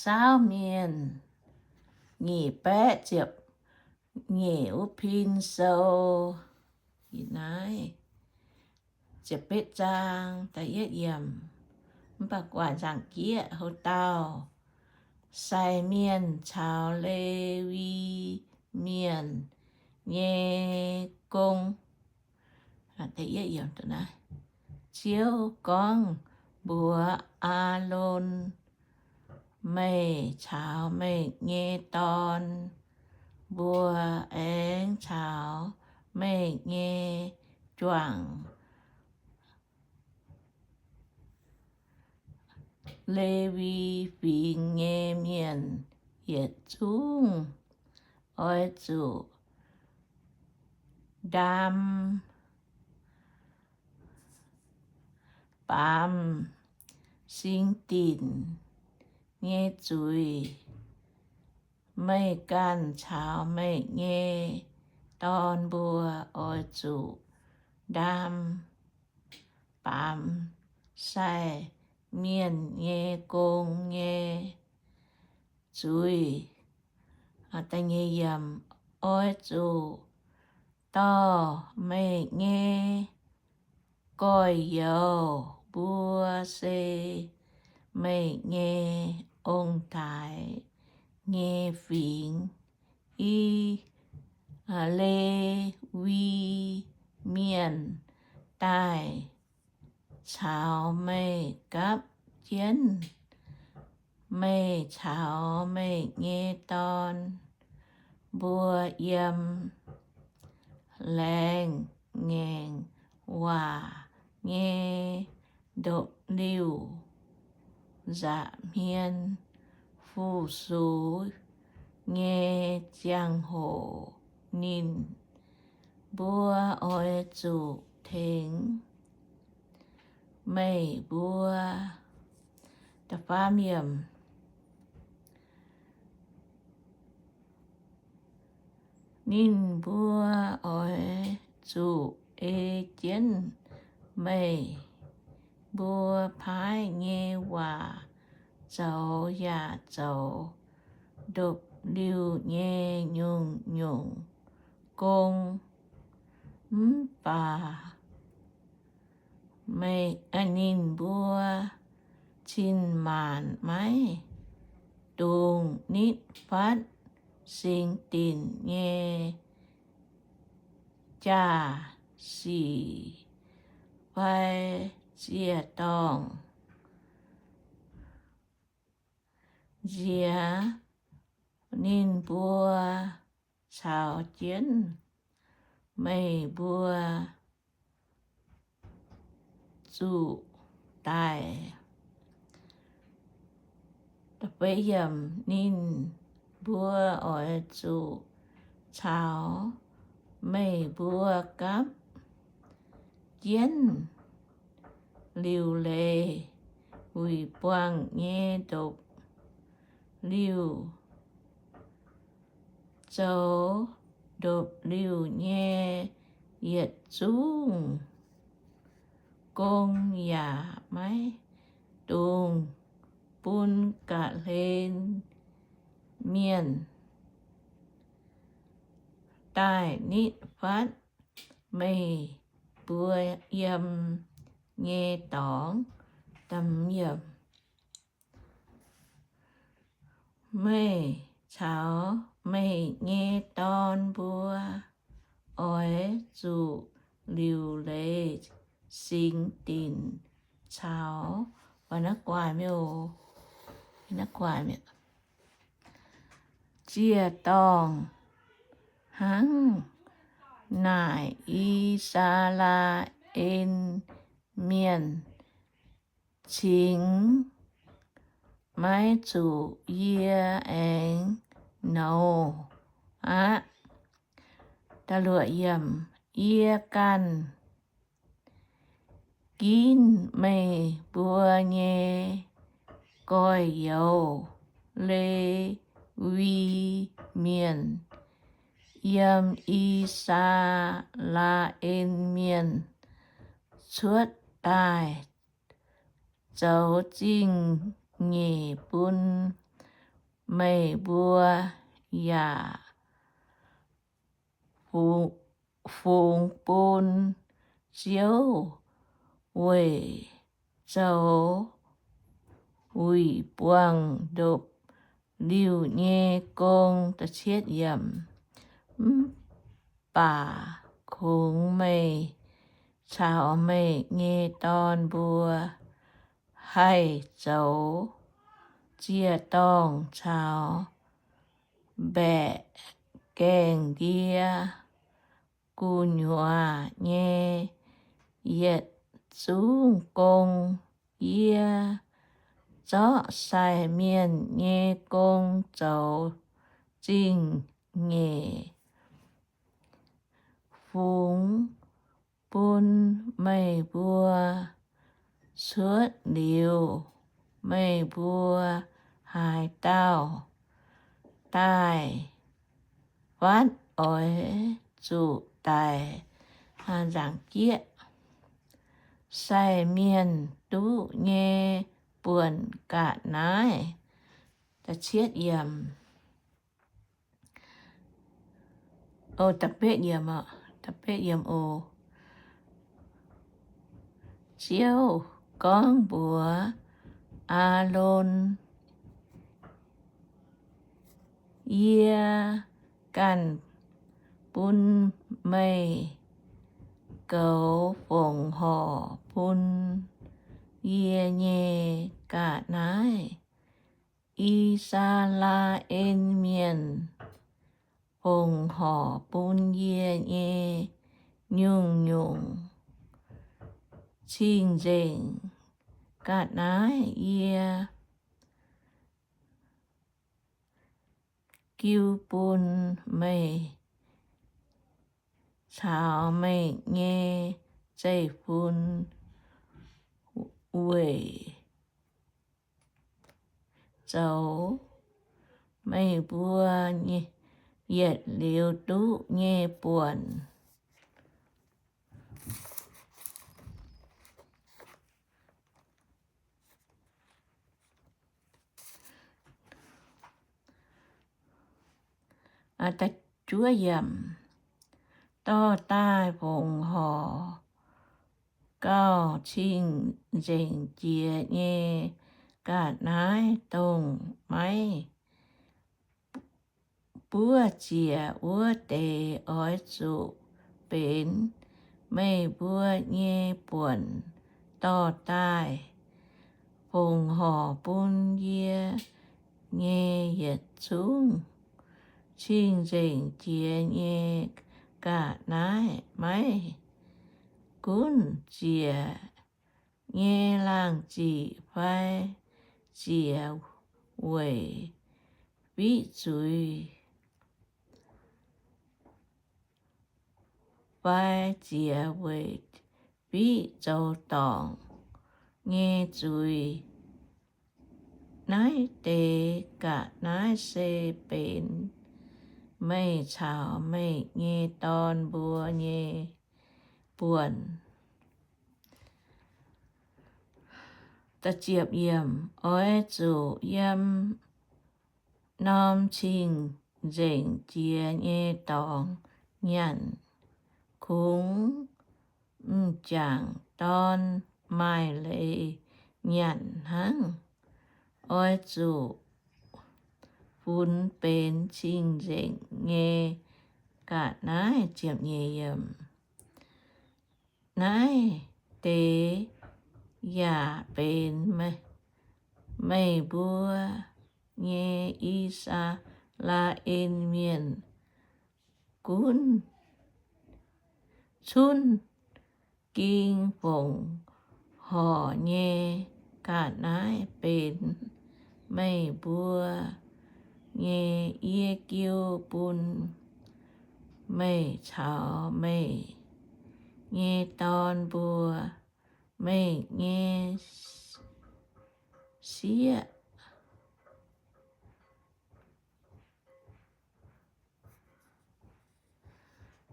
Saauv Mienh nyic baeqv ziepc nyeic wuov pin sou. Naaiv ziepc betv zaang da'yietv yiemc. Mv baac guaax nzaangc jieqv houc dauh sai mienh caux Lewi Mienh nyei gong. Ziouv gorngv mbuox Aalon, Meih caux meih nyei dorn mbuo aengx caux meih nyei juangc Lewi Fingx nyei mienh yietc zungv oix zuqc ndaam baamz Singx Dinc nyei zuiz. Meih ganh caux meih nyei dorn mbuo oix zuqc ndaam baamz sai mienh nyei gong nyei zuiz. Oix zuqc dorh meih nyei gorx-youz mbuo, se meih nyei ong-taaix nyei fingx, i Lewi Mienh daaih caux meih gapv jienv. Meih caux meih nyei dorn mbuo yiem laengz ngaengc waac nyei ndopv-liuh nza'hmien fu-sux nyei ziangh hoc, ninh mbuo oix zuqc tengx meih mbuo. Ninh mbuo oix zuqc ei jienv meih mbuo paaiv nyei waac zoux yaac zoux ndopv-liuh nyei nyungc-nyungc gong. Mv baac ninh mbuo cin-maanc maiv dungx nitv fatv Singx Dinc nyei jaa-sic fai ziec-dorngh nziex. Ninh mbuo caux jienv meih mbuo zuqc daic. Ninh mbuo oix zuqc caux meih mbuo gapv jienv liuc leiz wuic buangh nyei ndopv-liuh, zoux ndopv-liuh nyei yietc zungv gong, yaac maiv dungx bun ga'hlen mienh daaih nitv fatv meih mbuo yiem nyei dorngx. Meih caux meih nyei dorn mbuo oix zuqc liuc leiz Singx Dinc caux ziec-dorngh. Naaic I^saa^laa^en Mienh cingx maiv zuqc yie aengx nouz aqv. Yie ganh ginv meih mbuo nyei gorx-youz, Le^wi Mienh, yiem I^saa^laa^en Mienh cuotv daaih zoux zingh nyeic bun meih mbuo yaac fungx bun Ziouv weic zoux wuic buangh ndopv-liuh nyei gong. Mv baac kungx meih caux meih nyei dorn mbuo haih zoux ziec-dorngh caux mbaeqc gaengh ndie gu'nyuoz nyei yietc zungv gong. Yie zorqv sai mienh nyei gong zoux zingh nyeic, fungx bun meih mbuo cuotv liuz, meih mbuo haaix dauh daaih fatv oix zuqc daic. Nzaangc jieqv, sai mienh duqv nyei buonc ga'naaiv. Ziouv gorngv mbuox Aalon, Yie ganh bun meih goux fongc horc bun yie nyei ga'naaiv. I^saa^laa^en Mienh fongc horc bun yie nyei nyungc-nyungc cing-nzengc ga'naaiv yie jiu bun meih caux meih nyei zeiv-fun weic zoux meih mbuo yietc liuz duqv nyei buonc. Dorh daaih fongc horc gauh cing-nzengc jiex nyei ga'naaiv, dongh maiv buov ziec wuov deix, oix zuqc benx meih mbuo nyei buonc. Dorh daaih fongc horc bun yie nyei yietc zungv cing-nzengc jiex nyei ga'naaiv, maiv gunv ziec nyei laangh ziqc fai ziec weic fiqv zuiz fai ziec weic fiqv zoux dorngc nyei zuiz. Naaiv deix ga'naaiv se benx meih caux meih nyei dorn mbuo nyei buonc. Oix zuqc yiem norm cing-nzengc jiex nyei dorngx nyanc, kungx m'jangc dorn maaih leiz nyanc hnangv. Oix zuqc funx benx cing-nzengc nyei ga'naaiv. Naaiv deix yaac benx meih mbuo nyei I^saa^laa^en Mienh gunv cunv ging fongc horc nyei ga'naaiv, benx meih mbuo nyei. Yie jiu bun meih caux meih nyei dorn mbuo, meih nyei sieqv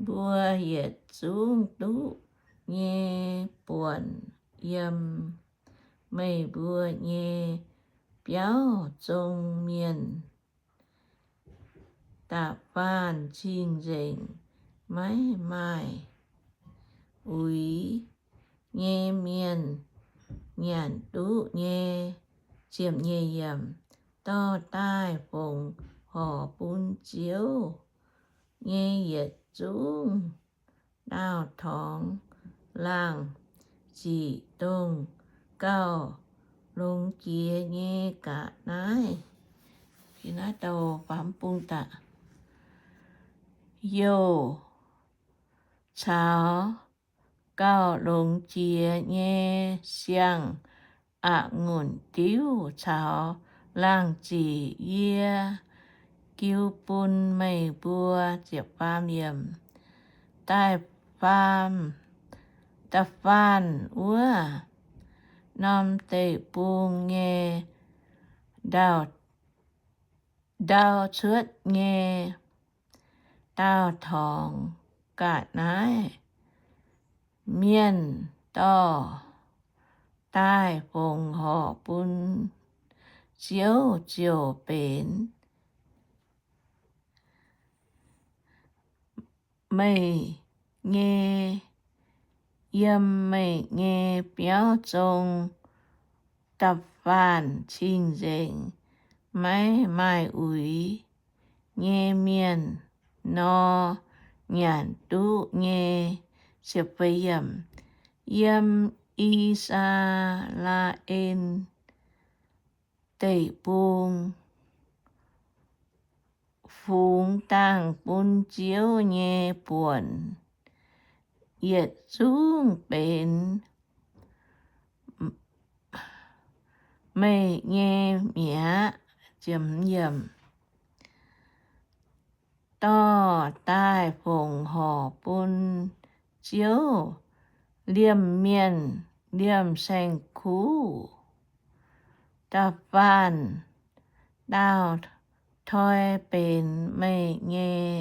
mbuo yietc zungv duqv nyei buonc yiem meih mbuo nyei biauv zong mienh. da'faanh cing-nzengc maiv maaih uix nyei mienh nyanc duqv nyei. Ziepc nyeic yiemc. Dorh daaih fongc horc bun Ziouv nyei yietc zungv daauh-torngx laangh ziqc, dongh gauh longx jiex nyei ga'naaiv, youh caux gauh longx jiex nyei siang-a'ngunc diuv caux laangh ziqc, yie jiu bun meih mbuo. Da'faanh, da'faanh wuov norm deic-bung nyei ndau, ndau cuotv nyei daauh-torngx ga'naaiv, mienh dorh daaih fongc horc bun Ziouv ziouc benx meih nyei, yiem meih nyei biauv zong da'faanh cing-nzengc maiv maaih uix nyei mienh nor, nyanc duqv nyei. Yiem I^saa^laa^en Deic-Bung fungx dangh bun Ziouv nyei buonc yietc zungv benx meih nyei mi'aqv. Dorh daaih fongc horc bun Ziouv, liemh mienh liemh saeng-kuv. Da'faanh dauh toi benx meih nyei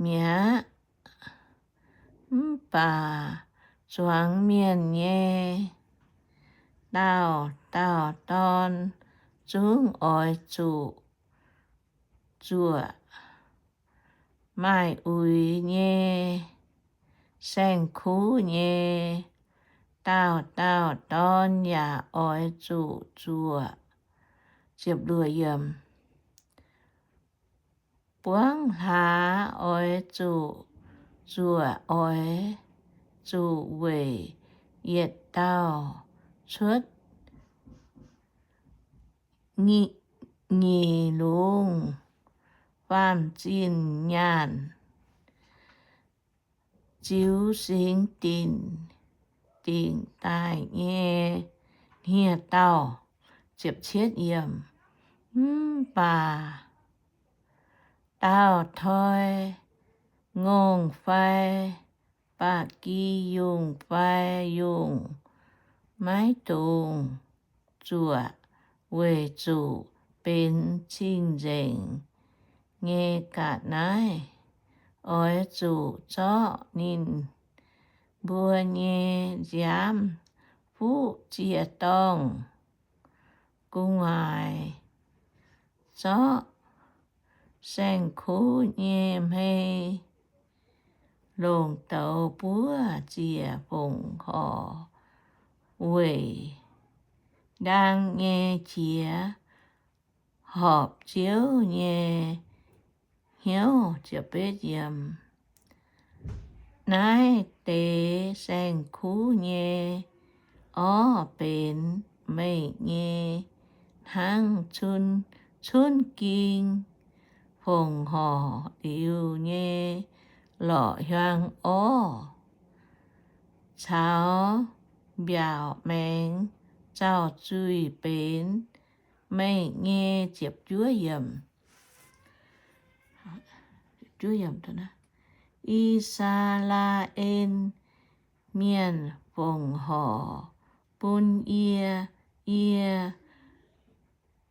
mi'aqv, mv baac zuangx mienh nyei dauh dauh dorn zungv oix zuqc zuoqc. Maaih uix nyei saeng-kuv nyei dauh dauh dorn yaac oix zuqc zuoqc. Buangv hlaax oix zuqc zuoqc, oix zuqc weic yietc dauh cuotv nyic lungz faam-zinh nyaanh ziux singx dinc dingc daaih nyei hniev-daauh. Mv baac dauh toi ngongh fai ba'gi yungh fai yungh maiv dungx zuoqc, weic zuqc benx cing-nzengc nyei ga'naaiv. Oix zuqc zorqv ninh mbuo nyei nziaamv fuqv ziec-dorngh gu'nguaaic, zorqv saeng-kuv nyei hmei longc douz buov ziec fongc horc weic ndaang nyei qiex horpc Ziouv nyei hnyouv. Naaiv deix saeng-kuv nyei orv benx meih nyei hnangv cunv ging fongc horc liuz nyei lorqc hiuang orv, caux mbiaauc maengx zaux-zuih benx meih nyei. I^saa^laa^en Mienh fongc horc bun yie, yie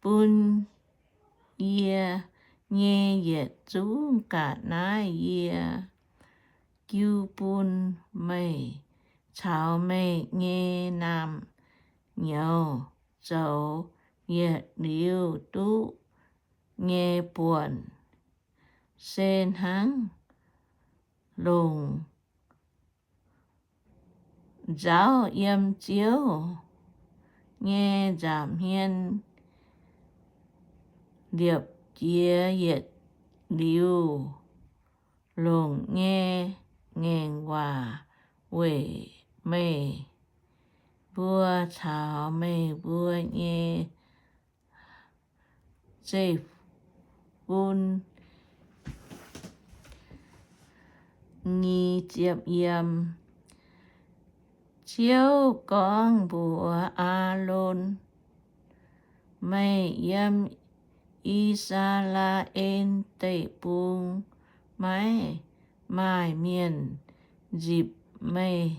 bun yie nyei yietc zungv ga'naaiv yie jiu bun meih caux meih nyei naamh nyouz zoux yietc liuz duqv nyei buonc. se hnangv longc nzauv yiem Ziouv nyei nza'hmien liepc jiez yietc liuz longc nyei ngaengc waac weic meih mbuo caux meih mbuo nyei zeiv-fun. Nyic ziepc yiemc. Ziouv gorngv mbuox Aalon, Meih yiem I^saa^laa^en Deic-Bung maiv maaih mienh nzipc meih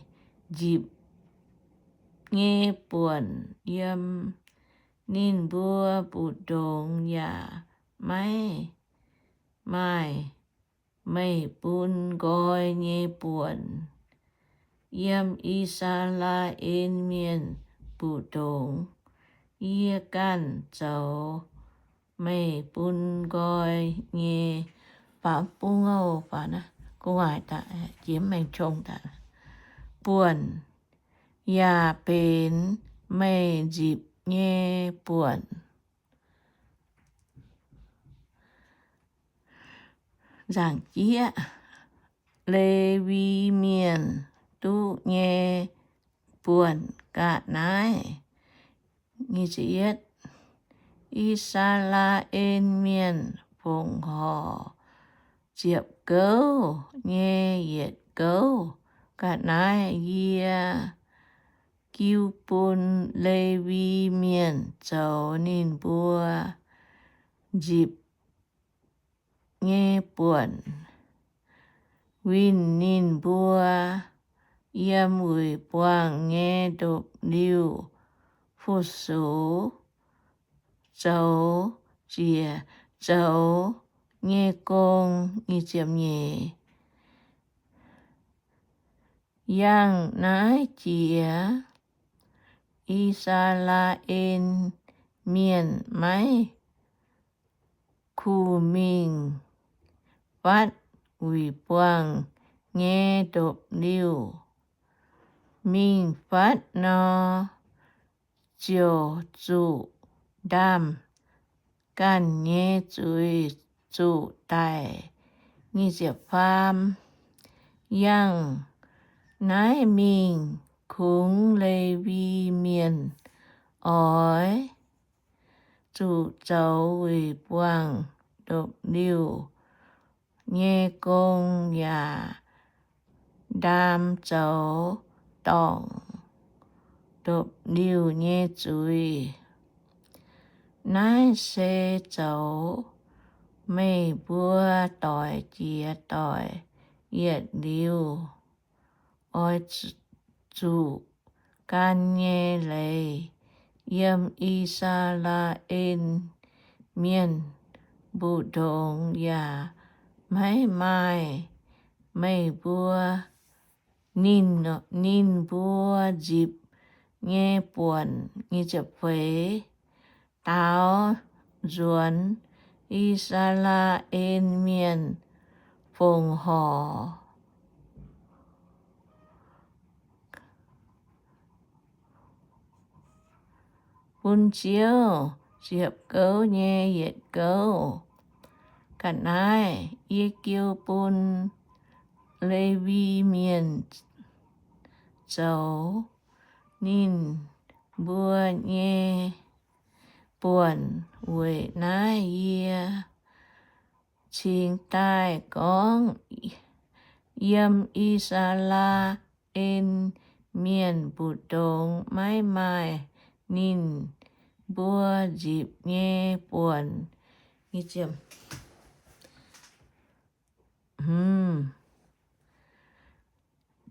nzipc nyei buonc. Yiem ninh mbuo mbu'ndongx yaac maiv maaih meih bun nqoi nyei buonc. Yiem I^saa^laa^en Mienh mbu'ndongx yie ganh zoux meih bun nqoi nyei, faaux bung, gu'nguaaic daaih, jiex maengx qong daaih, buonc, yaac benx meih nzipc nyei buonc. Nzaangc jieqv, Lewi Mienh duqv nyei buonc ga'naaiv. I^saa^laa^en Mienh fongc horc ziepc gouv nyei yietc gouv ga'naaiv yie jiu bun Lewi Mienh zoux ninh mbuo nzipc nyei buonc. Winh ninh mbuo yiem wuic buangh nyei ndopv-liuh fu-sux zoux ziec zoux nyei gong. Yangh naaiv jiex, I^saa^laa^en Mienh maiv kuh mingh fatv wuic buangh nyei ndopv-liuh. Mingh fatv nor, ziouc zuqc ndaamv-ganh nyei zuiz zuqc daic. Yangh naaiv mingh, kungx Lewi Mienh oix zuqc zoux wuic buangh ndopv-liuh nyei gong yaac ndaam zoux dorngc ndopv-liuh nyei zuiz. Naaiv se zoux meih mbuo doic jiex doic yietc liuz oix zuqc gan nyei leiz. Yiem I^saa^laa^en Mienh mbu'ndongx yaac maiv maaih meih mbuo, ninh, ninh mbuo nzipc nyei buonc. Daaux nzuonx, I^saa^laa^en Mienh fongc horc bun Ziouv ziepc gouv nyei yietc gouv ga'naaiv. Yie jiu bun Lewi Mienh zoux ninh mbuo nyei buonc. Weic naaiv yie cingx daaih gorngv, yiem I^saa^laa^en Mienh mbu'ndongx maiv maaih ninh mbuo nzipc nyei buonc.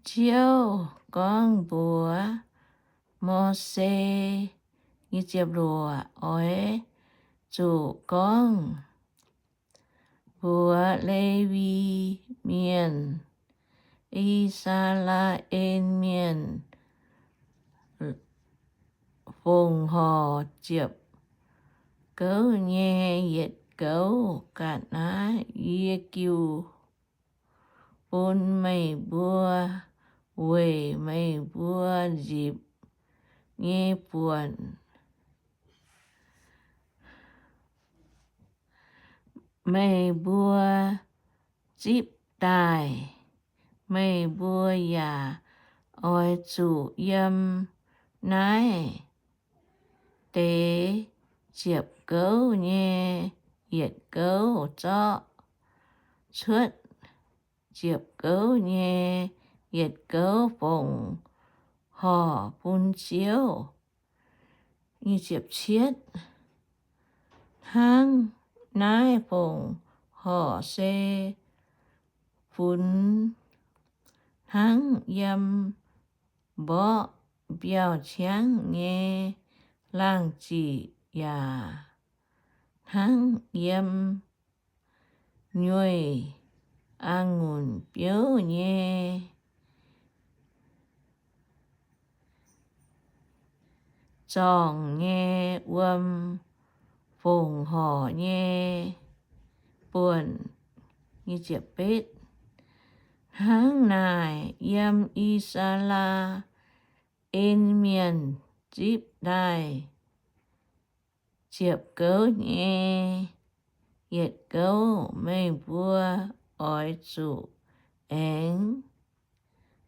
Ziouv gorngv mbuox Mose, oix zuqc gorngv mbuox Lewi Mienh, I^saa^laa^en Mienh, fongc horc ziepc gouv nyei yietc gouv ga'naaiv. Yie jiu bun meih mbuo weic meih mbuo nzipc nyei buonc. Meih mbuo zipv daaih, meih mbuo yaac oix zuqc yiem naaiv deix ziepc gouv nyei yietc gouv zorqv cuotv ziepc gouv nyei yietc gouv fongc horc bun Ziouv. Hnangv naaiv fongc horc se funx hnangv yiem mborqv mbiauh ciangv nyei laangh ziqc yaac hnangv yiem nyueic a'ngunc biouv nyei zorngc nyei wuom fongc horc nyei buonc. Hnangv naaic, yiem I^saa^laa^en Mienh zipv daaih ziepc gouv nyei yietc gouv, meih mbuo oix zuqc aengx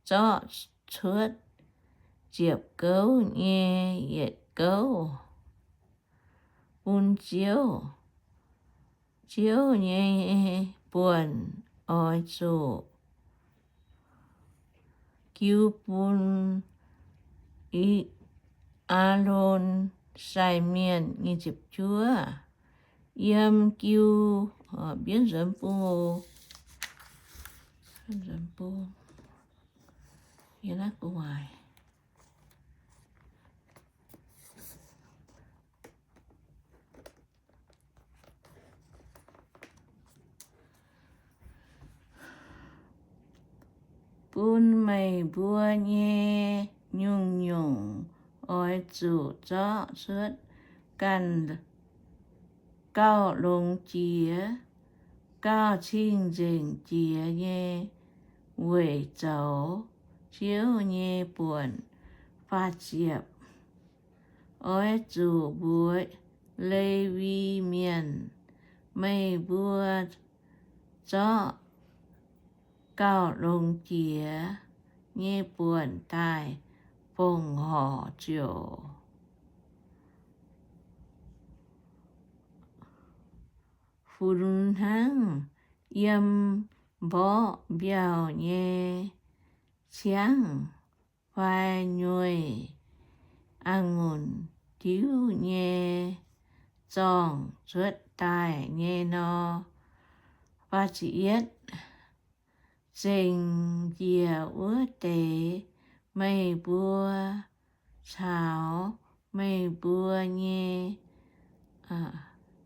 zorqv cuotv ziepc gouv nyei yietc gouv bun Ziouv. Ziouv nyei buonc oix zuqc jiu bun Aalon sai mienh. Yiem jiu, bienv nzuonx bung, bun meih mbuo nyei nyungc-nyungc oix zuqc zorqv cuotv ganh gauh longx jiex, gauh cing-nzengc jiex nyei weic zoux Ziouv nyei buonc. Faah ziepc, oix zuqc mbuox Lewi Mienh, meih mbuo zorqv gauh longx jiex nyei buonc daaih fongc horc ziouc funx hnangv yiem mborqv mbiauh nyei ciangv fai nyueic a'ngunc diuv nyei zorngh cuotv daaih nyei nor. Zengc njiec wuov deix meih mbuo caux meih mbuo nyei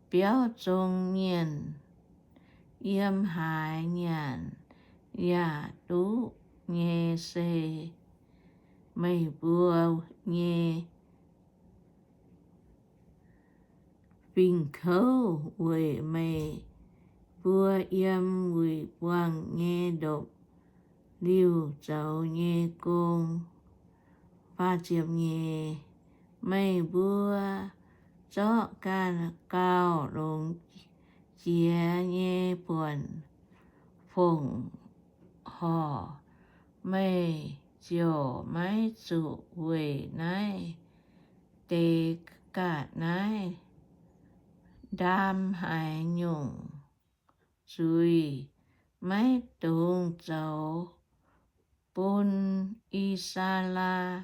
biauv zong mienh yiem haaix nyanc yaac duqv nyei se meih mbuo nyei fingx kouv weic meih mbuo yiem wuic buangh nyei ndopv-liuh zoux nyei gong. Meih mbuo zorqv ganh gauh longx jiex nyei buonc fongc horc, meih ziouc maiv zuqc weic naaiv deix ga'naaiv ndaam haaix nyungc zuiz. Maiv dungx zoux bun I^saa^laa^en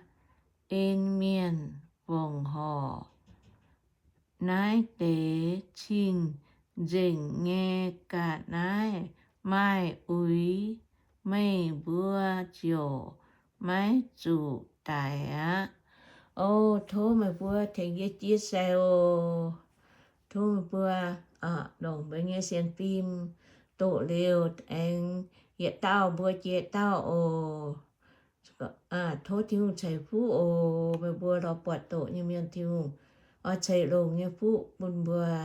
Mienh fongc horc. Naaiv deix cing-nzengc nyei ga'naaiv maaih uix, meih mbuo ziouc maiv zuqc daic aqv. O, tov meih mbuo tengx yie jiex sai oc. Tov meih mbuo longc mbuo nyei sienx fim doqc liuz aengx yietc dauh mbuo jiex dauh oc. Tov Tin-Hungh ceix fuqv oc. Meih mbuo lorz buatc doqc nyei mienh, Tin-Hungh oix ceix longc nyei fuqv bun mbuo.